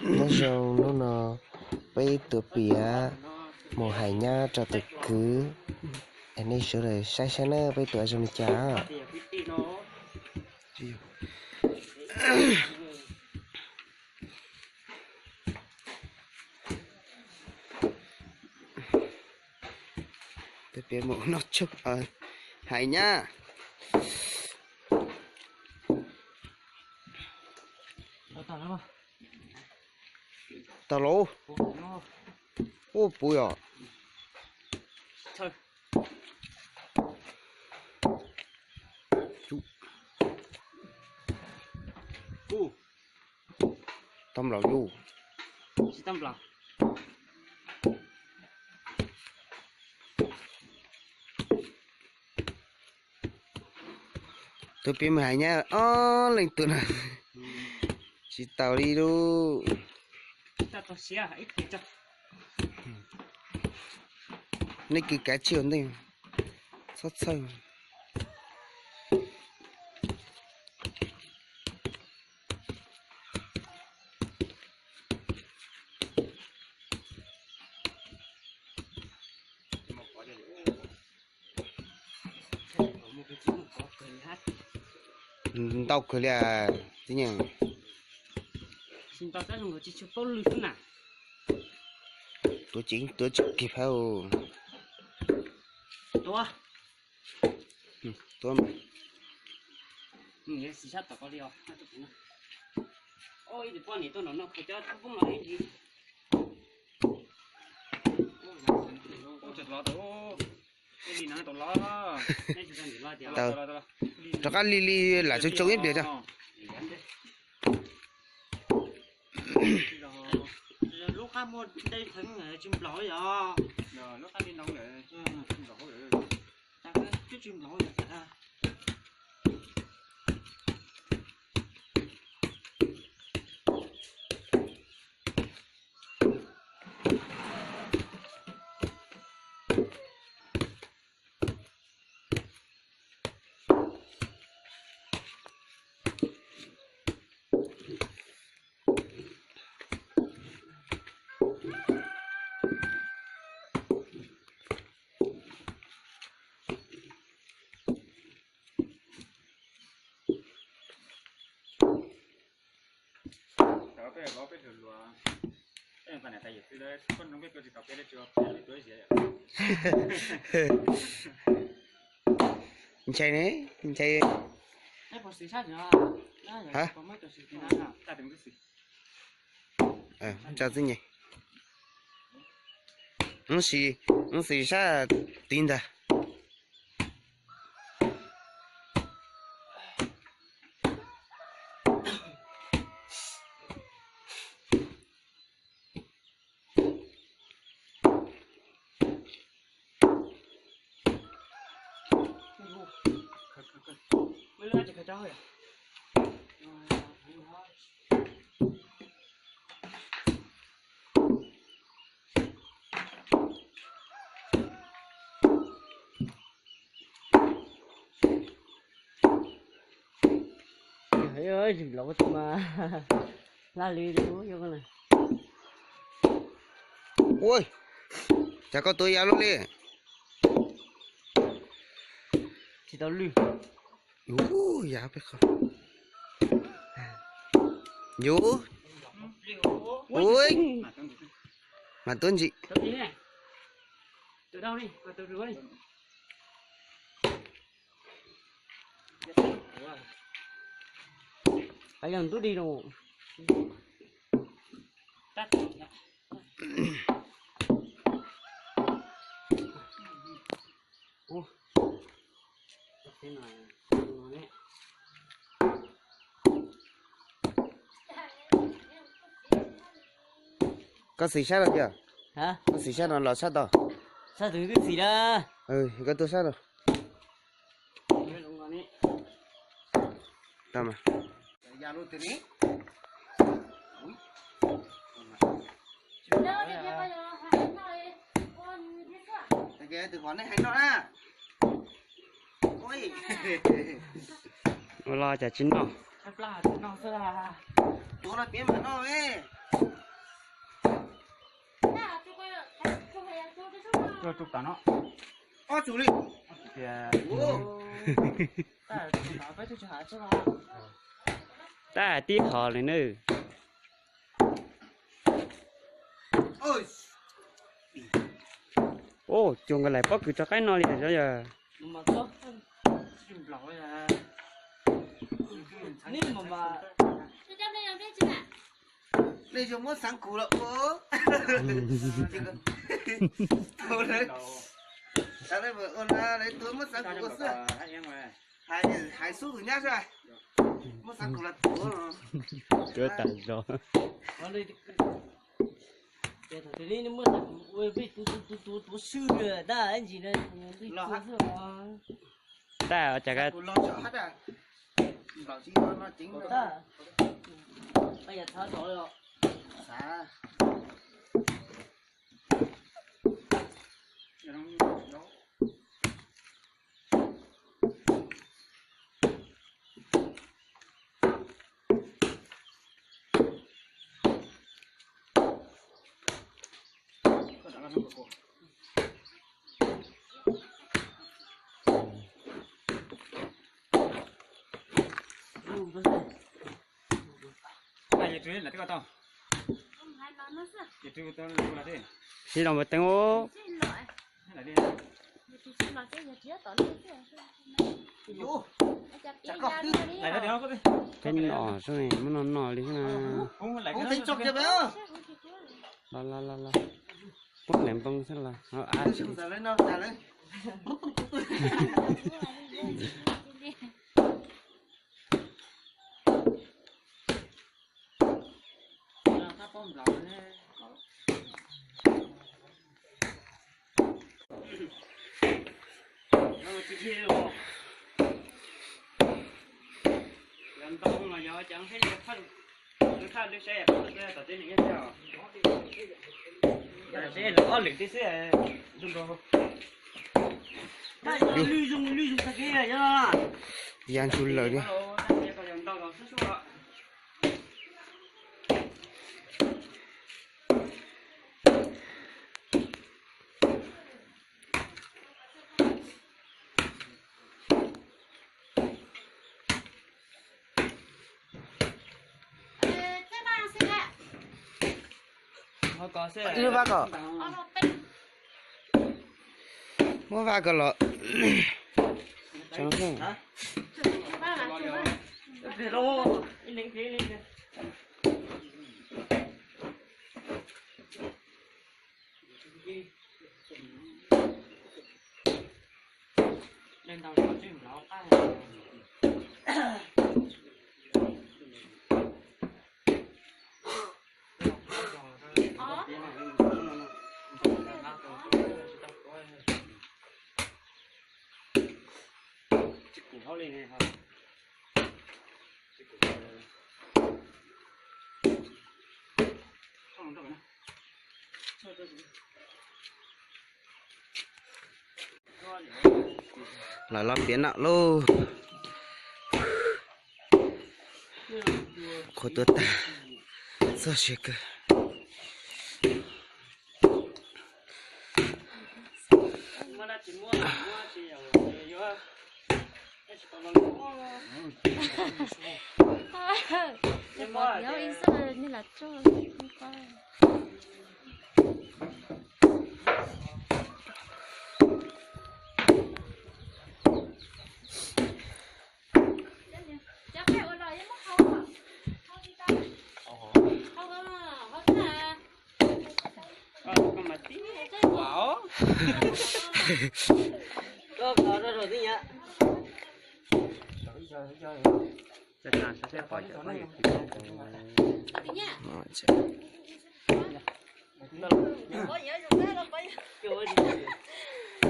Nyob zoo, hnub no peb tuav piav mus hais nyab rau tus kwv. Nej sawv daws saib saib na, peb tuav zoo li cas. Tuav piav mus noj tshoob hais nyab. Tau lauj. Ua puv yom. Tau nplaum yus. Tuav piav mus hais nyab ob leeg tuav na. Tsis tau li lauj. Nej kwv kav tsij ua ntej, txhob txhawj. Ntau kawg li tib neeg. Tuav ceev tuav tsis kig phab. Tuav mas. Tau, rov qab li li lam tsoo tsoo ib pliag tso. Lub qab muaj dej theeb tsis nplaum yom. Ntshai ne, ntshai. Ha? Tso txij nyem. Wb xis, wb xis sab tid ntag. Zws los ua tus mas laj li. Ua cas koj tuav yav luaj li? Tsis tau lwj. Yus, yav peb qho. Yus. Ui, mas tuab ntsim. Qab yog ntub dig los. Koj xis sab no tiag? Koj xis sab no los sab tod? Sab twg twb xis na. Koj tuaj sab no. Tau mas. Ua los cas tsis noj? Tuav los piav mam noj. Ua tus tom no. Ob tug li. Tias, tab hais tib hov li nawb. Ua, cuag nkawd laim pob kws rov qab no li os yog. Nej yuav muab xav kuv los ua. Ua na, lawv tuaj muab xav kuv ua xwb. Hais xub tus nyab xwb. Muab xav kuv los tuav. Tuav tas zog. Thaum twg li muab xav kuv ua peb tus tus tus tus tuav swb tab ntsis no. Tab cas Sib los npawg Teeb ub. Peb noj xwb, muab noj noj li xwb na. Los los los los. Poob ntev npoo xwb los. Ya ntsu lawm li. Ib lub vab kom. Muab vab kom los. Lawv los piav noj lauj. Qhuav tuag tag, txog siav kawg.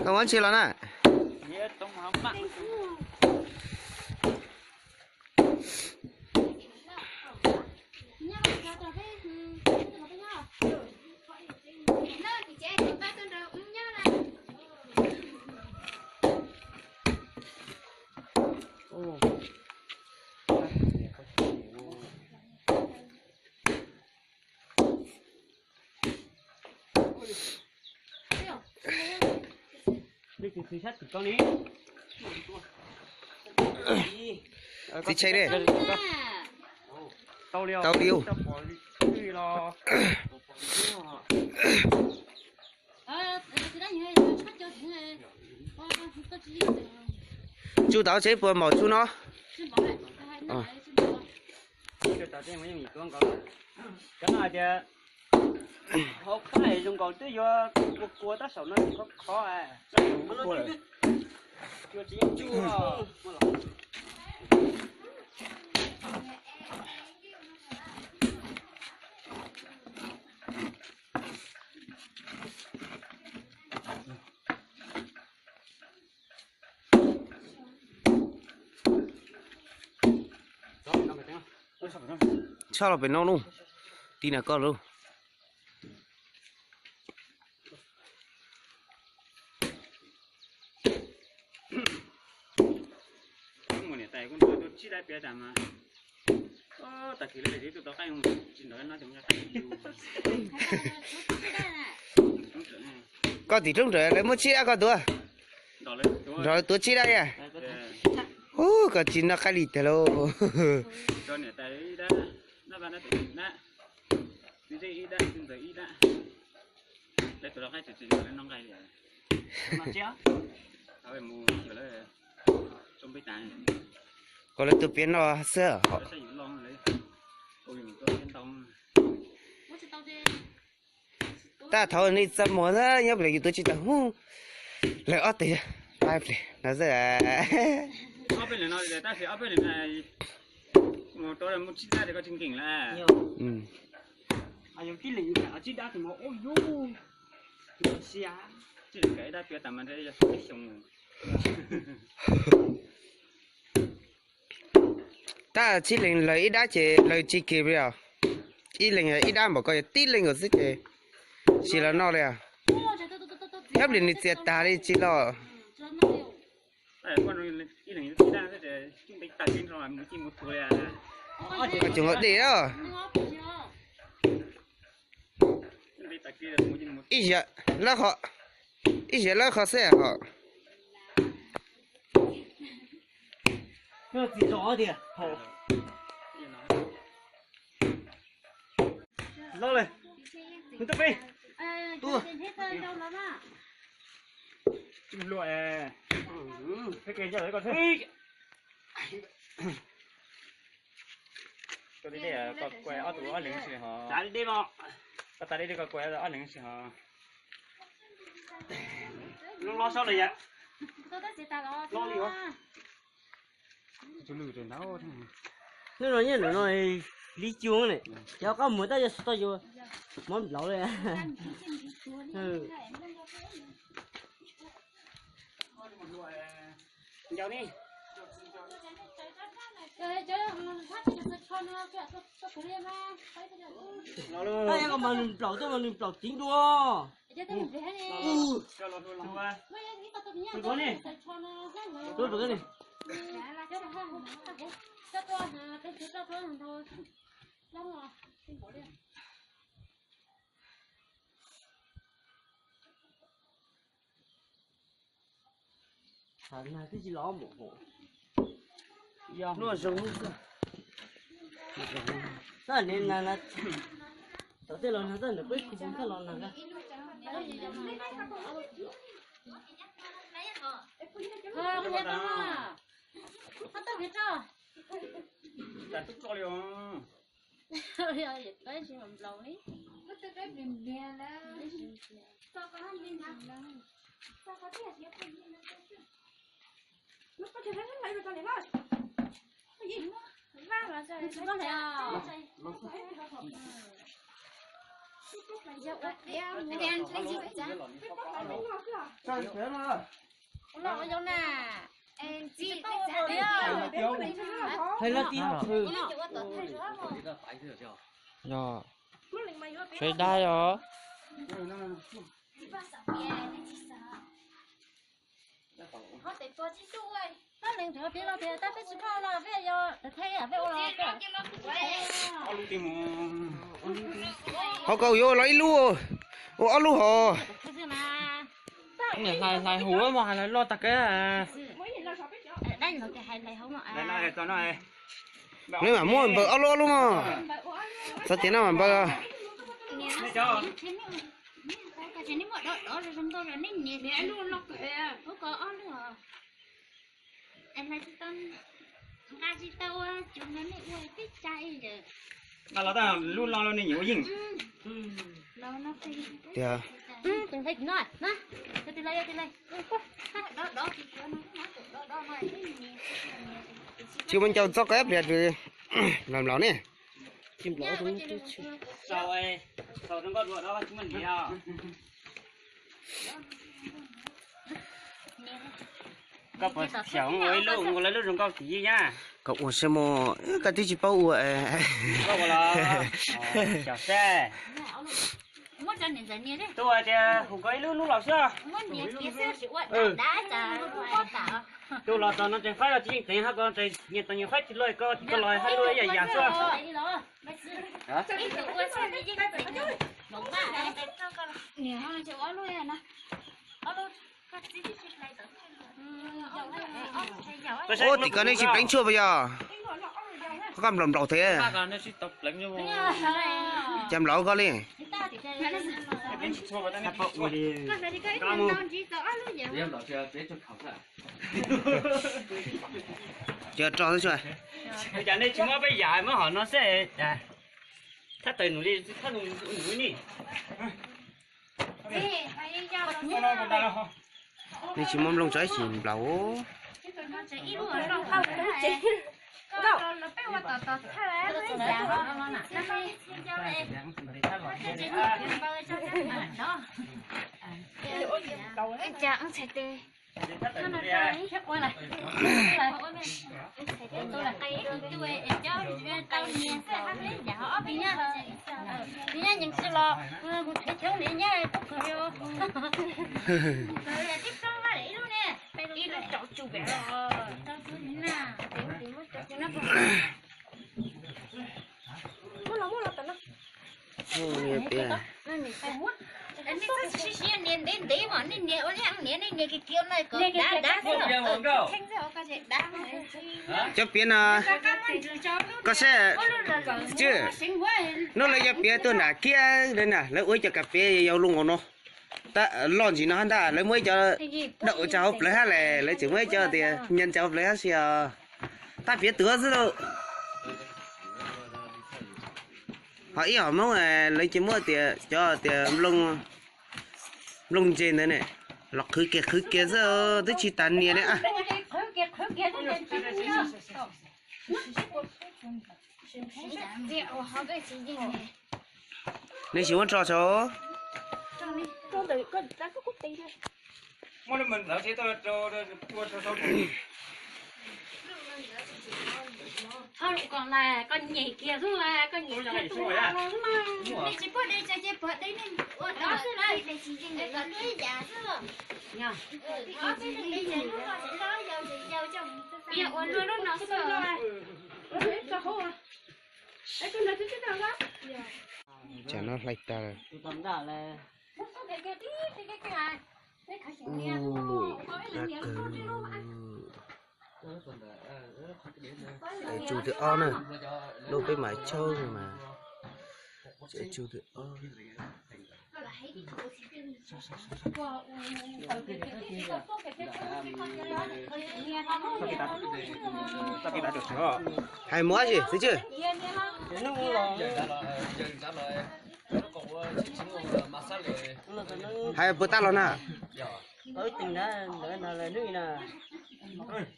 Koj ua tsi los na? Txiv tsheb dej. Tau li. Tsuj tau tsev puas npaum tsuj no? Cov no hais tias hauv qab zoo nkaus twb yuav kua kua tab saum no khov khov. Tshaj los pem no lauj, tib na koj lauj. Koj tim roob ntawd lawv muab tsib dab koj tuav, nrog lawv tuav tsib dab a. Ub, koj tsis noj qab li tiag lauj. Kom lawv tus piav no xwb. Tab thaum nej txaj muag xwb nyob pem yus tuav tsis tau hub, lawv ob teg pab pem no xwb. Tab txhib leeg lawv ib dab ces lawv tsis kis li os. Ib leeg yog ib dab npaum ko yog tib leeg nkaus xwb ces tsis los noj li os. Nyob li nws txias tag li tsis los. Tseem nqa dej os. Ib, ib, ib xyov lawb qhov xwb hos. Koj tas dej koj kuav ob leeg si hos. Lub lob sob lawm yam. Hnub no nyob ntawm no li cuag ne, cov qab muag tab yog tsis tau yus mov nplaum li. Tab yog mas nws nplaum tuaj mas nws nplaum ceev dua. Nag twb tsis los mus hauv. Noj zoo xwb. Tab nim nag, tom tej los nag tab nim peb khu thaj los nag. Yog, tshuav ib dab yog. Hauv ko yuav ua los ib lub, ua ob lub hos. Niam hlais hlais huv mas hlais loj tag kev. Neb mam muab npaws ob lub ob lub mog. Txog tias no mam npaws. Nqa los tab lub no los nej nyiam ua yeej. Tias tsis muaj ncau txob qab pliag, nplaum nplaum ne. Koj puas xyaum ua ib lub ua lawv lub zoo nkauj tim yij yaj? Koj ua saib mog, koj twb tsis paub ua. Koj ua los xyaum saib. Tuaj tias hu koj ib lub lub los xwb. Tus los txog no tseem faib los tsis yeej teev, ho koj nyias tau nyias faib tsis luaj, koj tsis tau los hab luaj ib yam yam xwb. Ub, tim ko nej tsis pleev tshuaj puas yog? Koj nplaum nplaum thiab. Cas nplaum koj li. Ces rau xwb. Cas nej tsis muab peb yam muab hom no xwb. Thab tawm num li thab num ni. Nej tsis muab nplooj tso ib sim nplaum. Cov piav no, koj saib, hnub lawv cov piav tuaj nram kiab na, lawv ua ib co kas piav yau loj nkaus no. Tab loj ntsis no hab ntag, lawv muab ib co dawm ua tsaug hauv plawv hab le, lawv tseem muab ib co tias nyias tsaug hauv plawv hab si os. Tab piav tuav xwb lauj. Ho ib hom Hmoob lawv ces muab tias cov tias nplooj ntse ntawd ne, los qhwv kiag qhwv kiag xwb, twb tsis tas nias li. Nej sim muab tso saud. Tsam no hlais tas lawm. Tsu thib ob na, lub peb mam tshawb mas tsu thib ob. Hais mus dab tsi xwb tsis? Hais puas tag los na?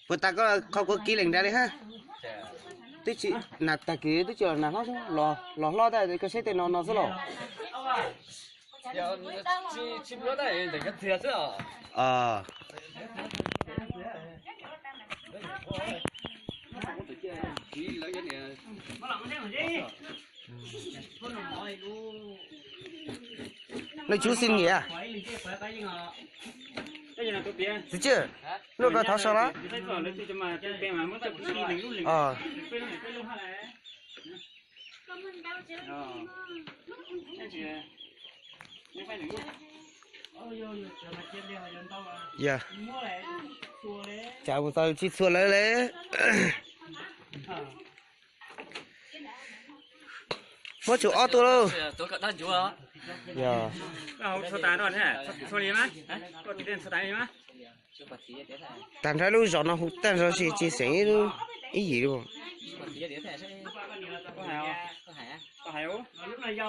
Puas tag koj qhov kuv kis lees nrad li hab? Twb tsis, nas tag kis twb tsis los nas hlob, los hlob tab koj saib tej no no xwb los. Leej txiv xib niam, txiv tsis, nub koj thov sau lawm. Yog, tsam mus tau tsis txhua lawv le. Muab tsum ob tuaj lauj. Yog. Tag nrho lub zos no hu tag nrho tsis, tsis xeem ib yim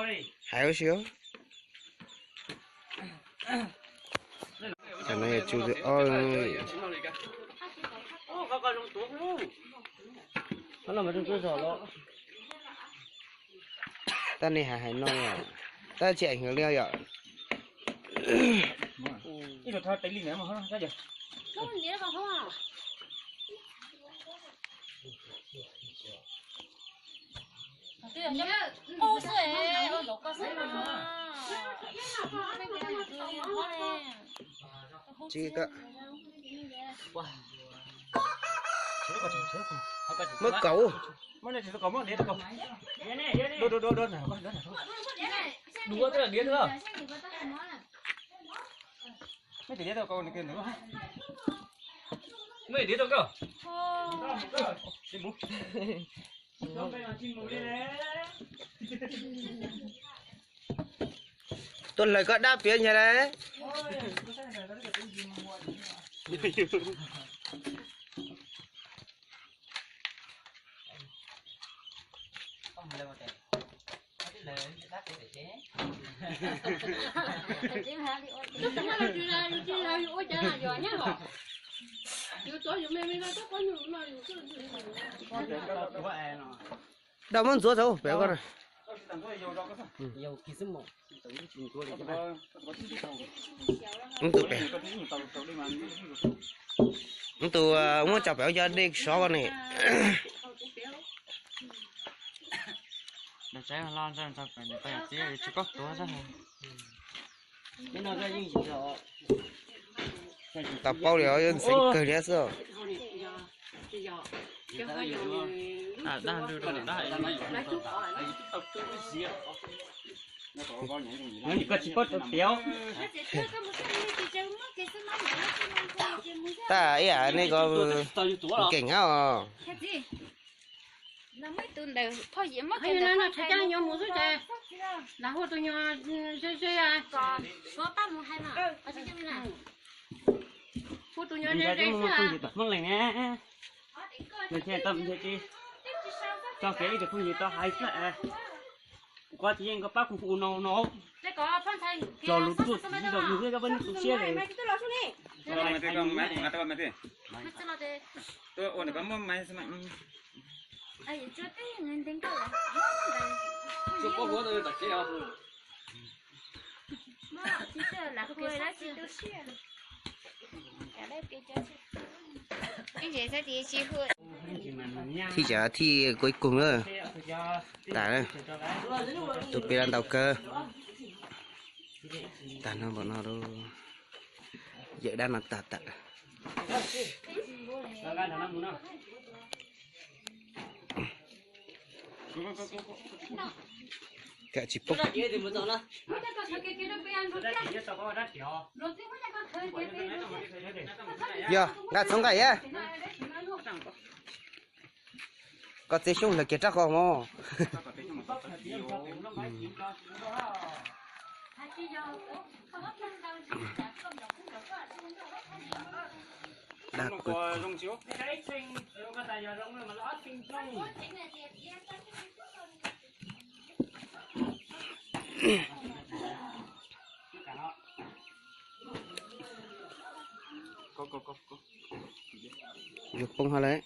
li. Hais ua si. Tam no yog tsu ob. Tab nej hais hais no yom, tab tsis ảnh hưởng li yom. Tsis, muab kaum. Tuaj hlawv koj dab piav nyag lawm. Dab muab ntxuav tau pem koj na. Tus pem, tus muab tso pem ua cov dej sov koj ne. Tsis paub li os, yuav ntxeev kawg li xwb. Tab ib yam nej ko keem os. Hu tus nyuag ze ze xwb. Tso kev ib tug phooj ywg tau hais xwb. Kuv kuv tsis yeej koj pab kuv hu no no. Tso lus tuaj txiv zaum nws thiab koj pab nws tu siab li. Thij tsam thij cuối cùng na. Tas, tus pem los ntaus kawg. Tas no npaum no, yawm dab no tas tas. Kam tsis poob. Yog nqa txhob nqa yam. Koj txiv xyoob hlawv kiag rab qau mog. Yuav poob hab lawm.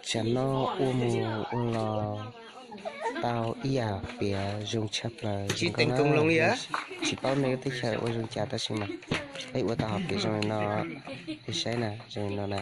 Tsam no ua mus ua los tau ib yam piav zoo tshaj plaws, tsis paub nej teb chaws ua zoo cas tab sis mas peb ua tau hom piav zoo li no, peb saib na, zoo li no na.